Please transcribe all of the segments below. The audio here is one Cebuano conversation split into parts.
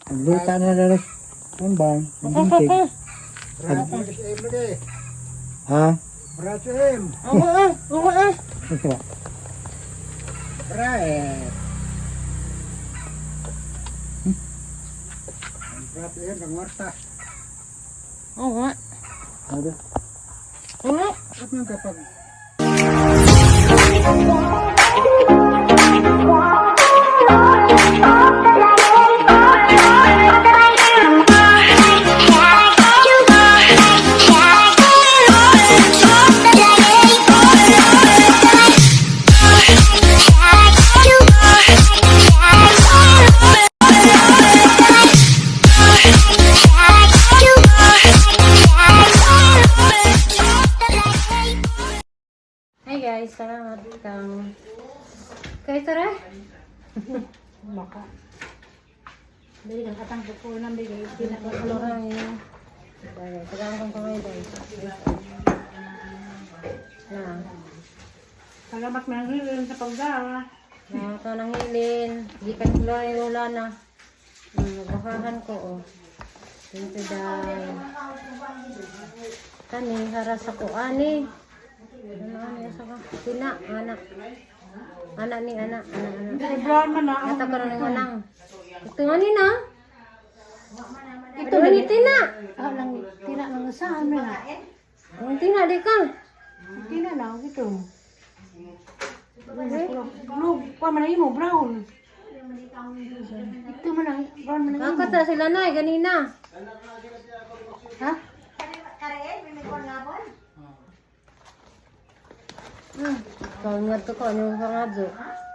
Ang luta na na ang bang, ang bintig. Ha? Bracho M. Oo. Ito ba? Bre. Bracho M, ang warta. Oo. Ano? Oo. At man kapag Hi guys, salamat kang. Kay tara. Maka. Dili kang katang ko nang bigay Ay. Bagay, tagaan kong kamay guys. Na. Salamat man rin sa pagdala. Na ka nang hilin. Di ka tuloy wala na. Bahahan ko oh. Thank you, Day. Kani hara sa ko ani. Ano ani sa ka? Tina, anak. Anak ni anak, anak anak. Kay brown man na. Ata ko na nang. Ito ani na. Ito ni Tina. Ah, lang tina lang saan man na. Ang Tina di ka. Tina na ito. Blue, pa man imo brown. Ito man ang brown man ang imo. Kakata sila na ganina. Ha? Kau ngat ko ano ka nga do.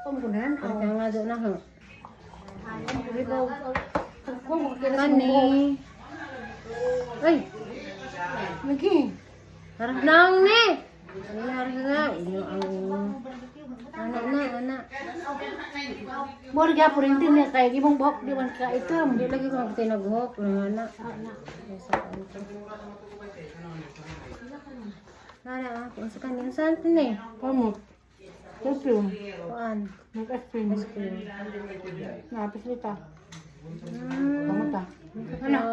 Kom ko na. Ano ka nga do na ho. Kung Kani. Ay, Lagi. harap lang ni. Ay, harap na. Inyo ang anak na, anak. Mo rin gyapon rin din kay imong buhok di man ka itom. Hindi lagi ko tinaguhok ng anak. Ay, sa kanto. Nana, ako sa kanin saan ni? Kamot. Perfume. Kuan. Nag-ice cream. Ice cream. Napis lita. Kamuta. Anak.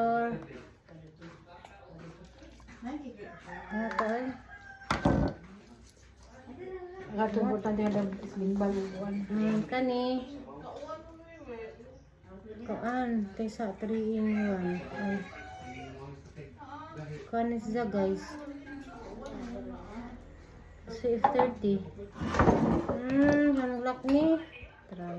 Ano to eh? Ato importante nga daw bimbal buwan. Kani. Kuan, kaysa 3 in 1. Ay. Kuan na siya guys. CF30. Hanglak ni. Try.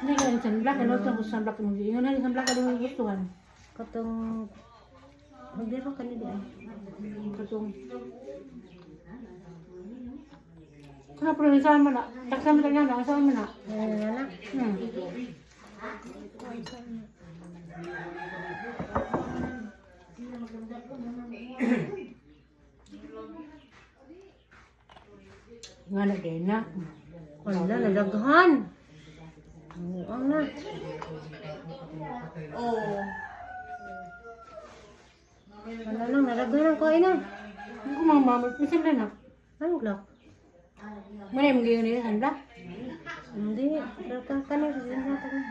Hindi ka rin sunblock. Ano ito kung sunblock mo? Yung na rin sunblock ka rin gustuhan. Katong Magdiro ka ni di ay. Katong. Kuna po rin saan mo na. Taksa mo na na. Saan mo na. Ay, anak. Nga na din na. Wala, nalaghan. Ang na. Wala lang, nalaghan ang kain na. Hindi ko mga mama. Minsan na na. Anong glock? Muna yung mga yun sunblock. Hindi. Pero ka kanina rin natin.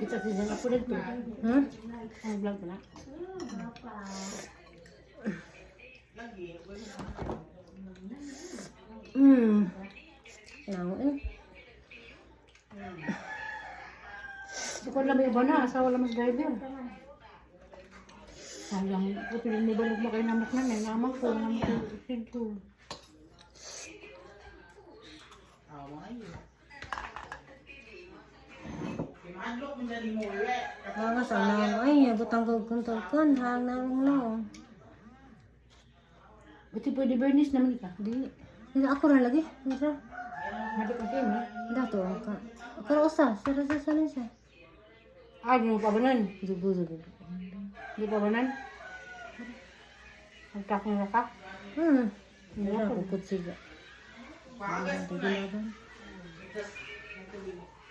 Kita siya ako dito. Hmm? Ang vlog na. Lango eh. Sukod lang may iba na, asawa lang mas driver. Sayang, ito yung may balog mo kayo namas na, may namang ko, namang ko, dito. Mga sa nang ay, butang ko kuntol kon, hang na lang. Buti pwede bernis naman ka. Di. Hindi ako ra lagi. Mira. Madi kasi mo. Dato ka. Pero usa, sara sa sa siya. Ah, di mo pa banan. Dugo dugo. Di pa banan. Ang takong na ka. Mira ko kutsi.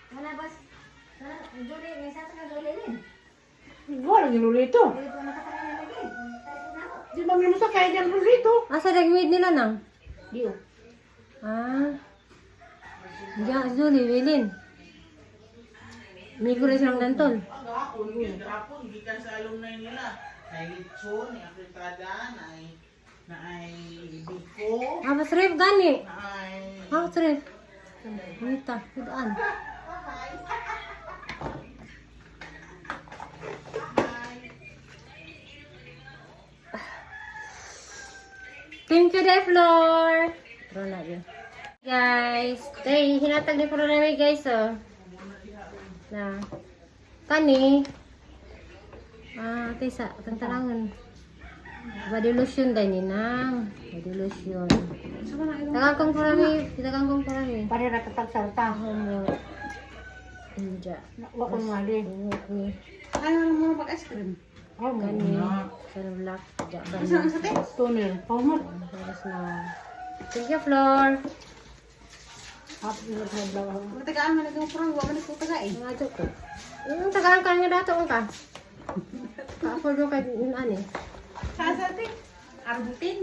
Wala bas. Wala, Julie, may sa ka Julie din. Wala yung lulito. Di ba mo sa kaya dyan lulito? Asa nagmid nila nang? Di oh. Ah. Diyan, Julie, Wilin. Migo rin silang nantol. Gahapon, gahapon, gikan sa alumni nila. Nay lechon, nay afritada, nay naay biko, Ah, mas ref gani. naay Ah, mas ref. Nita, kudaan. Thank you, the floor. Pero na yun. Guys, tay, hinatag ni Flor namin guys, oh. Na. Kani. Ah, tay sa tantarangan. Body lotion din ni nang. Body lotion. Tagang kong parami, tagang kong parami. Pare ra katag salta. Homework. Inja. Wa ko ngali. Homework ni. Ano mo pag ice cream? Oh, Kani. Sunblock. Ja, kani. Toner. Pamot. Tapos na. Thank you, Flor. Happy birthday daw. Matagaan man ang prang, wa man ko taga eh. Mga ato ko. Yung tagaan ka nga dato ka. Ka-afford mo kay ano eh. Sa sa te? Arbutin.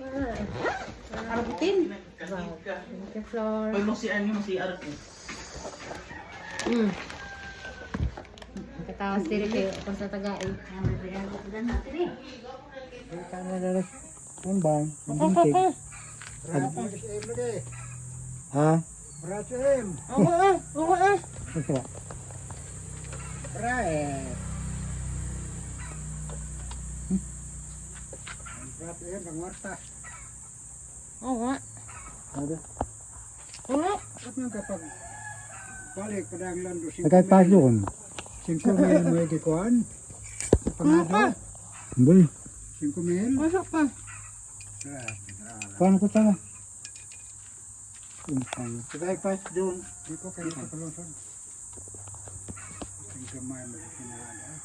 Ah, Arbutin. wow. Thank you, Flor. Pag mo si ano mo si Arko. Katawa si Rick eh. Kung sa tagay. Ang bang. Ang bintig. Brad M lagi. Ha? Brad M. Oo ah. Oo ah. Ito ba? Brad. Brad M ang warta. Oo ah. Ano? Oo. At man kapag balik pa ang lando Nagkaipas yun. 5 mil mo gikuan. Pangado. Hindi. 5 mil. Masok pa. Paano ko sana? Nagkaipas doon. Di ko kayo sa palusod. Ang gamay mo kinahanglan.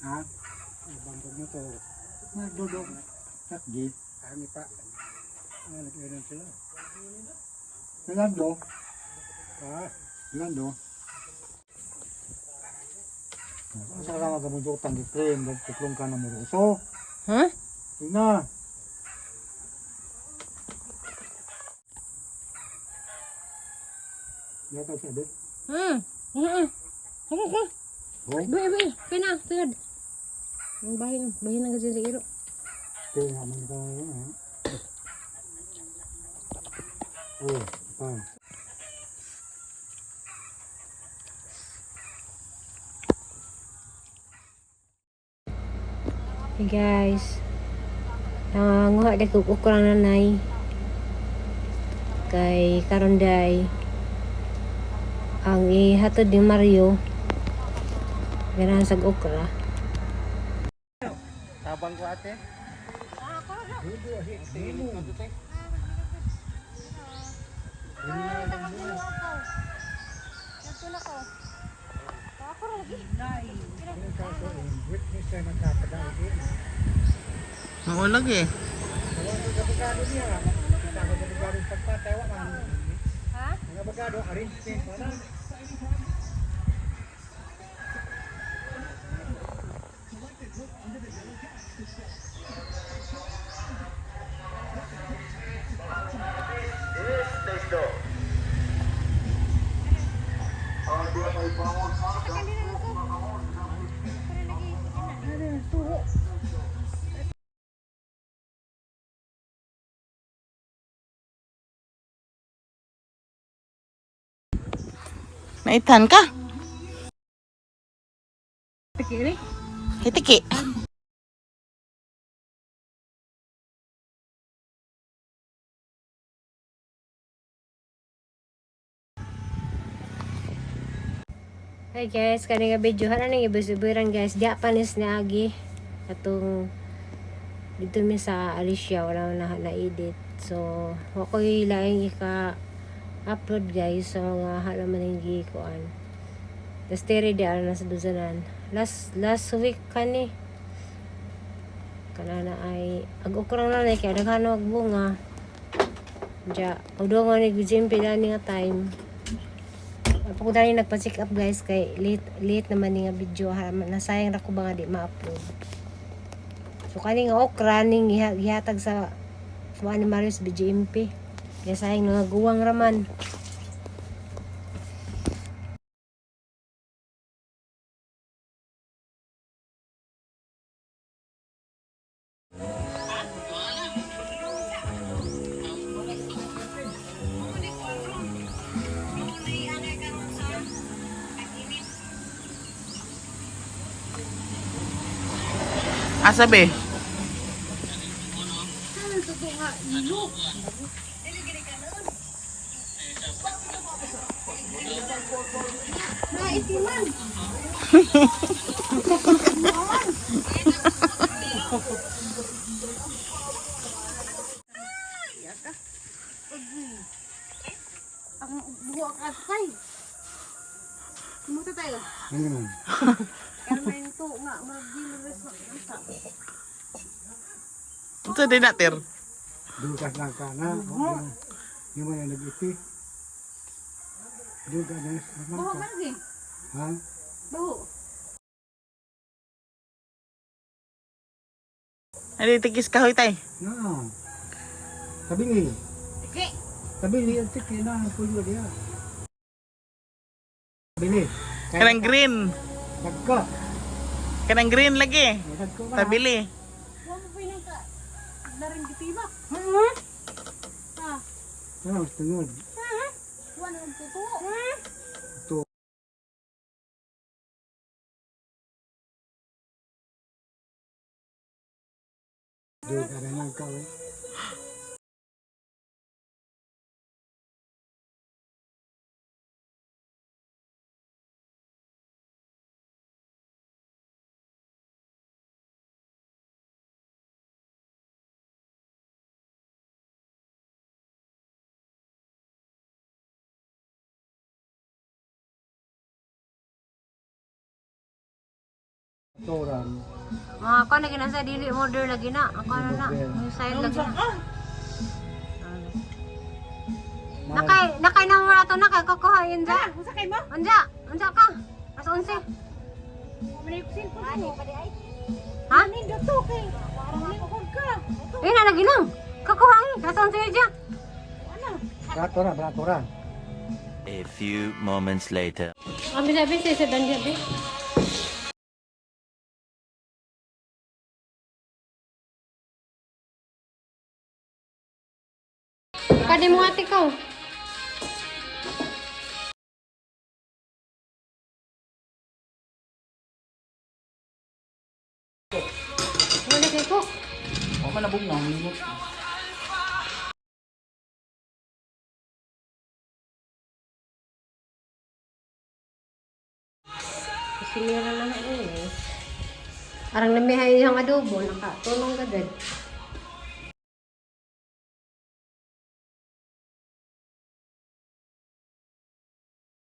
Ha? Bangkog mo to. Nagdudog. Sakji. Hangi pa. Ah, nag-inom sila. Nalando. Ah, Nalando. Ang sarang ka mo dyan tanggi claim. Nagtuklong ka na mo ruso. Ha? Yun na. Yata siya, be. Hmm. Oo. Oo ko. Oh, Buhi, buhi. Kaya na, tungod. Ang bahin, bahin ang kasi sa iro. kaya naman ka ngayon, eh. Oh, pa. Hey guys. Nanguha di ko ukrang nanay. Kay karon day. Ang ihatod ni Mario. Ganahan sa okra. Tabang ko ate. Witness na magkakadaog. Maulag eh. Wala sa abogado niya. Kita ko sa abogado sa pagpatay. Wala man. Ha? Ang abogado, arrangement. Wala. Naitan ka? Tiki. Hi guys, kani nga video hana nang ibus-iburan guys. Diya panis na agi atong dito mi sa Alicia wala na na edit. So, wa ko'y laing ika upload guys sa mga hala man ang gikuan. Tas tere di ara na sa duzanan. Last last week kani. Kanana ay ag okra na ni kay daghan og bunga. Ja, udongon ni GMP dani nga time. Apo ko dani nagpa-check up guys kay late late naman ni nga video ha, nasayang ra ko ba nga di ma-upload. So kani nga okra ning gihatag sa kuan ni Marius BGMP. Kaya sayang nga guwang raman. Asa be? Ang buhok at kay. Kumusta tayo? Ano naman? Karmento nga, mag-deliver sa sa. Unsa din na ter? Dugas lang ka na. Hindi mo na nag-iti. Dugas na lang Buhok ka. man lagi. Ha? Buhok. Ano tikis kahoy tay? Na. Tabili. Tiki. Tabili ang tiki na ang puyo diya. Tabili. Kanang green. Dagko. Kanang green lagi. Dagko ka. Tabili. Wa mo pinang ka. Daring gitibak. Ah, Ano, tungod. wa na ang tuto. Ito. Dugas na lang ka. Eh. Toran. Ah, ako na ginasa dili order lagi na. Ako na na. Yung side lagi na. Nakay nakay na mo ato nakay kukuha unja. Ah, unsa kay mo? Unja, unja ka. As 11. Wa man yung cellphone mo. Ha? Nindot to kay. Lingkod ka. Eh na lagi lang. Kukuha eh. As 11 dyan. Ano? Barato ra, barato ra. A few moments later. Abi sabi sa danja be. Kadi mo ate ko. Wala kay ko. Wa man nabugnaw minute. Kusinira na na eh. Arang namihay yung adobo, nakatulong ka dad.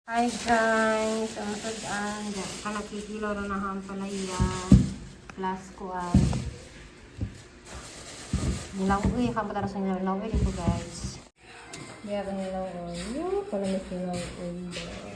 Hi guys, ang sudan, kanakikilo na na ang palaya, plus kuan. Nilaw, uy, kapatara sa nilaw, dito guys. Diya ka nilaw, uy, pala may nilaw, uy.